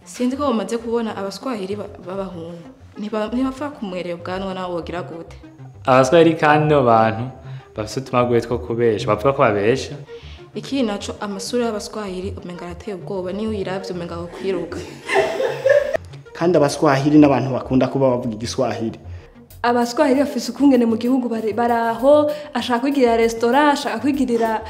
Sinzi ko bamaze kubona abaswahili b'abahungu ntibapfa kumwerera ubwanwa nawe wogira gute. Abaswahili kandi no bantu bafite utumaguye two kubesha, bavuga ko babesha. Ikindi naco amasura y'abaswahili umenga arateye ubwoba, niyo uyiravye umenga wokwiruka. Kandi abaswahili n'abantu bakunda kuba bavuga igiswahili. Abaswahili bafise ukungene mu gihugu baraho, ashaka kwigirira restaurant, ashaka kwigirira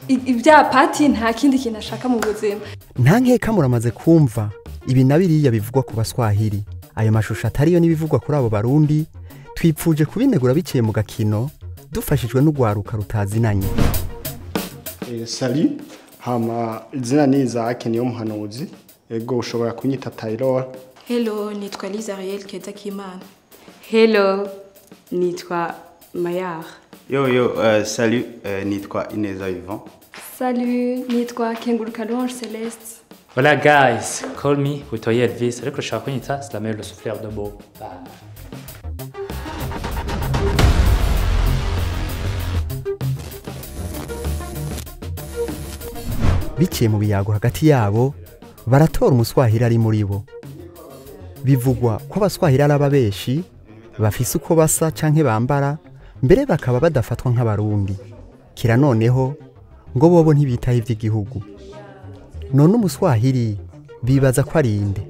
ibya party, nta kindi kintu ashaka mu buzima. Nta nkeka muramaze kumva ibi na biriya bivugwa ku baswahili. Ayo mashusho atariyo n'ibivugwa kuri abo barundi twipfuje kubinegura biciye mu gakino dufashijwe n'ugwaruka rutazinanye. Salut, hama izina ni Isaac niyo muhanuzi. Ego ushobora kunyita Taylor. Hello, nitwa Liza Ariel Keza Kimana. Hello, nitwa Mayar. Yo yo, salut, nitwa Ineza Yvon. Salut, nitwa Kenguruka Louange Celeste. Hola guys, call me Butoyi Elvis. Ariko ushobora kunyita Slamel le souffleur de beau. Biciye mu biyago hagati yabo baratora umuswahili ari muri bo. Bivugwa ko abaswahili ari ababeshi, bafise uko basa canke bambara, mbere bakaba badafatwa nk'abarundi. Kira noneho ngo bobo ntibitaye ivy'igihugu. None umuswahili bibaza ko ari inde?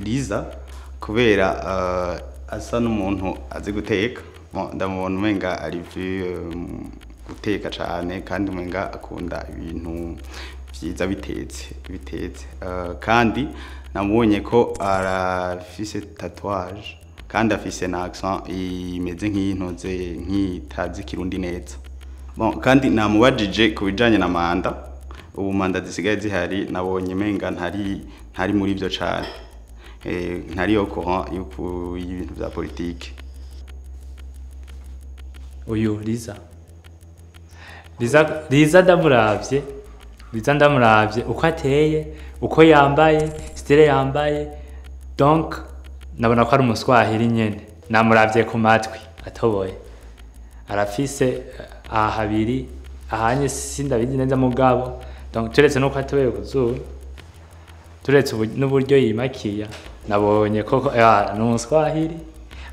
Liza kubera asa n'umuntu azi guteka. Ndamubona umenga ari guteka cyane kandi umenga akunda ibintu byiza bitetse. Kandi namubonye ko arafise tatouage kandi afise na accent imeze nk'intoze nk'itazi kirundi neza. Bon, kandi namubajije kubijanye na manda, ubu manda zisigaye zihari nabonye umenga ntari muri byo cyane. Ntari au courant y'ibintu bya politique. Uyu Liza. Liza ndamuravye. Liza ndamuravye uko ateye, uko yambaye, style yambaye. Donc nabona ko ari umuswahili nyene. Namuravye ku matwi atoboye. Arafise ahabiri ahanye sindabizi neza mugabo. Donc turetse nuko atoboye kuzuba, turetse n'uburyo yimakiya, nabonye koko ni umuswahili.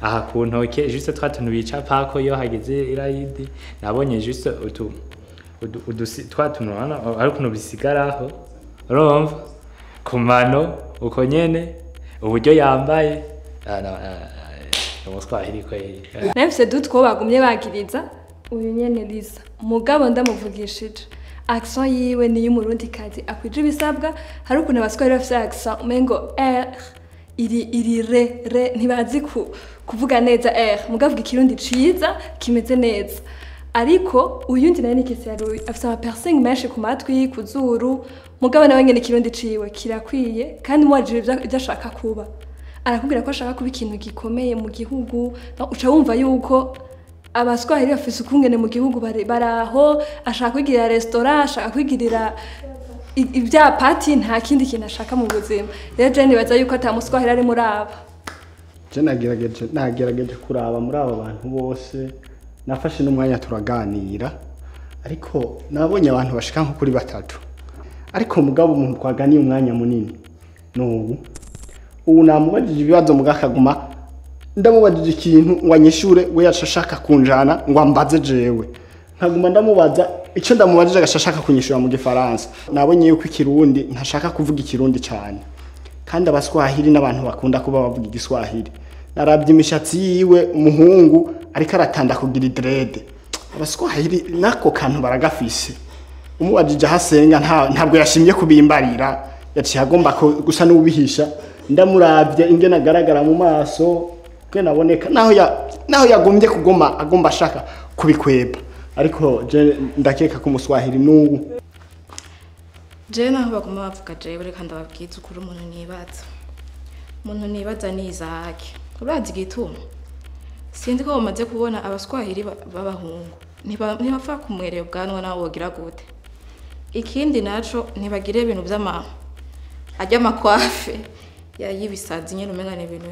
Aha ku ntoke juste twa tuntu bica pako iyo hageze irayidi, nabonye juste utu twa tuntu ari kuntu bisigaraho, urumva ku mano uko nyene uburyo yambaye umuswahili kweli. Nafise dutwo bagumye bagiriza uyu nyene Liza, mugabo ndamuvugishije accent yiwe ni y'umurundi kazi akwije ibisabwa. Hari ukuntu abaswahili bafise accent umengo r iri re re, ntibazi kuvuga neza r, mugavuga ikirundi ciza kimeze neza. Ariko uyundi naye nikese yaruye afise ama piercing menshi ku matwi, ku zuru, mugabo nawe nyene ikirundi ciwe kirakwiye kandi muwajije ivyo ashaka kuba. Arakubwira ko ashaka kuba ikintu gikomeye mu gihugu, uca wumva yuko abaswahili bafise ukungene mu gihugu baraho, ashaka kwigirira restaurant, ashaka kwigirira ibya party, nta kindi kintu ashaka mu buzima. Rero je nibaza yuko ata muswahili ari muri aba. Je nagerageje kuraba muri aba bantu bose, nafashe n'umwanya turaganira, ariko nabonye abantu bashika nko kuri batatu. Ariko mugabo umuntu twaganiye umwanya munini n'ubu ubu namubajije ibibazo mugakaguma ndamubajije ikintu ngo anyishure, we yashashaka kunjana ngo ambaze jewe, nkaguma ndamubaza icyo ndamubajije agashashaka kunyishura mu gifaransa. Nabonye yuko ikirundi ntashaka kuvuga ikirundi cyane, kandi abaswahili n'abantu bakunda kuba bavuga igiswahili. Narabye imishatsi yiwe umuhungu ariko aratanda kugira dread. Abaswahili nako kantu baragafise. Umubajije ahasenga ntabwo yashimye kubimbarira, yaciye agomba gusa n'ubihisha. Ndamuravye ingene agaragara mu maso, kwe naboneka naho yagombye kugoma agomba ashaka kubikweba. Ariko je ndakeka ko umuswahili n'ubu. Je naho baguma bavuga jewe reka ndababwiza ukuri, umuntu nibaza. Umuntu nibaza ni Isaac. Urazi igituma? Sinzi ko bamaze kubona abaswahili b'abahungu ntibapfa kumwerera ubwanwa nawe wogira gute. Ikindi naco ntibagire ibintu vy'ama ajya amakwafe yayibisazi nyene umenga ni ibintu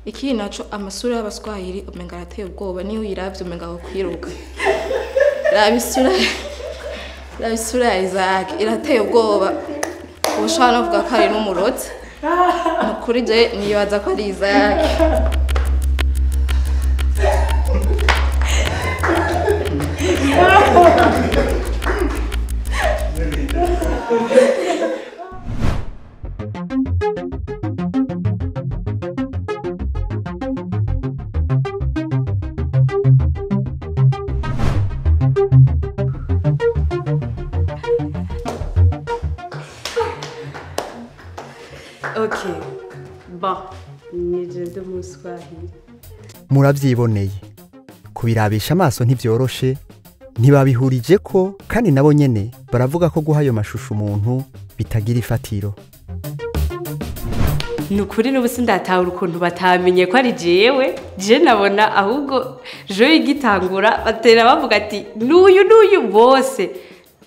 Ikindi naco amasura y'abaswahili umenga arateye ubwoba, niyo uyiravye umenga wokwiruka. Raba isura ya Isaac irateye ubwoba, ushobora no kuvuga ko ari n'umurotsi. Ni ukuri je nibaza ko ari Isaac. Ok, bon, nije ndi umuswahili. Muravyiboneye, kubirabisha amaso ntivyoroshe, ntibabihurije ko kandi nabo nyene baravuga ko guha ayo mashusho umuntu bitagira ifatiro. Ni ukuri n'ubu sindatahura ukuntu batamenye ko ari jewe, je nabona ahubwo je igitangura batera bavuga ati n'uyu n'uyu bose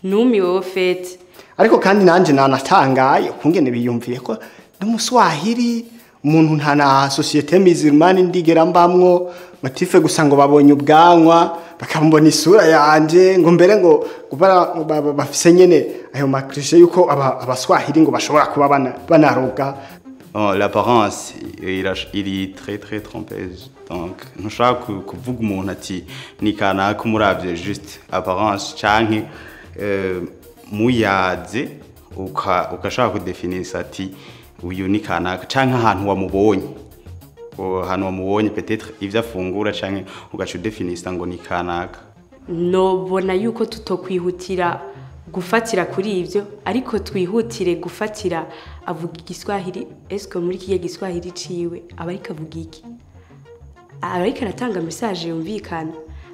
numiwe au fait. Ariko kandi nanje nanatangaye ukungene biyumviye ko n'umuswahili, umuntu nta na société musulmane ndigera mbamwo, motif gusa ngo babonye ubwanwa bakambona isura yanje, ngo mbere ngo bafise nyene ayo ma cliché yuko abaswahili ngo bashobora kuba banaroga. Bon, l'apparence il est très très trompeuse. Donc ntushobora kuvuga umuntu ati ni kanaka umuravye juste apparence canke muyaze ukashaka kudefinisa ati uyu ni kanaka canke ahantu wamubonye. Ahantu wamubonye peut-être ivyo afungura canke ugaca udefinisa ngo ni kanaka. Nobona yuko tutokwihutira gufatira kuri ivyo, ariko twihutire gufatira avuga igiswahili. Eske muri kiye giswahili ciwe aba ariko avuga iki? Aba ariko aratanga message yumvikana,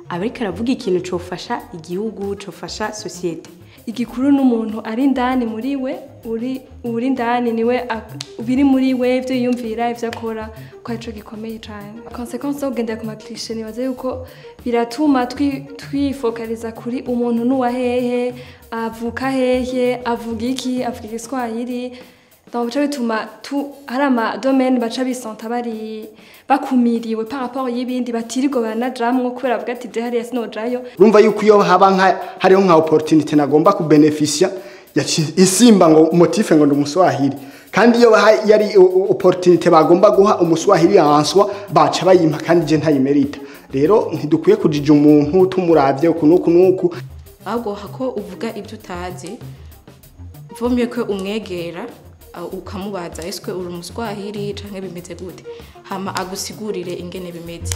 aba ariko aravuga ikintu cofasha igihugu, cofasha société. Igikuru n'umuntu ari indani muri we, uri indani niwe biri muri we, ivyo yiyumvira, ivyo akora, ko arico gikomeye cane. Consequence zo kugendera ku ma cliché, nibaza yuko biratuma twifokaliza kuri umuntu n'uwa hehe, avuka hehe, avuga iki, avuga igiswahili. Donc bica bituma hari ama domaine baca bisanta bari bakumiriwe par rapport y'ibindi batirirwa baranajamwo kubera bavuga ati je hariya sinojayo. Urumva yuko iyo haba nka hariho nka opportunité nagomba kubeneficia isimba ngo motif ngo ndi umuswahili, kandi iyo yari opportunité bagomba guha umuswahili yanswa baca bayimpa kandi je ntayimerita. Rero ntidukwiye kujija umuntu tumuravye uku nuku nuku. Ahubwo hako uvuga ibyo utazi, vomye ko umwegera ukamubaza eswe uri umuswahili canke bimeze gute, hama agusigurire ingene bimeze.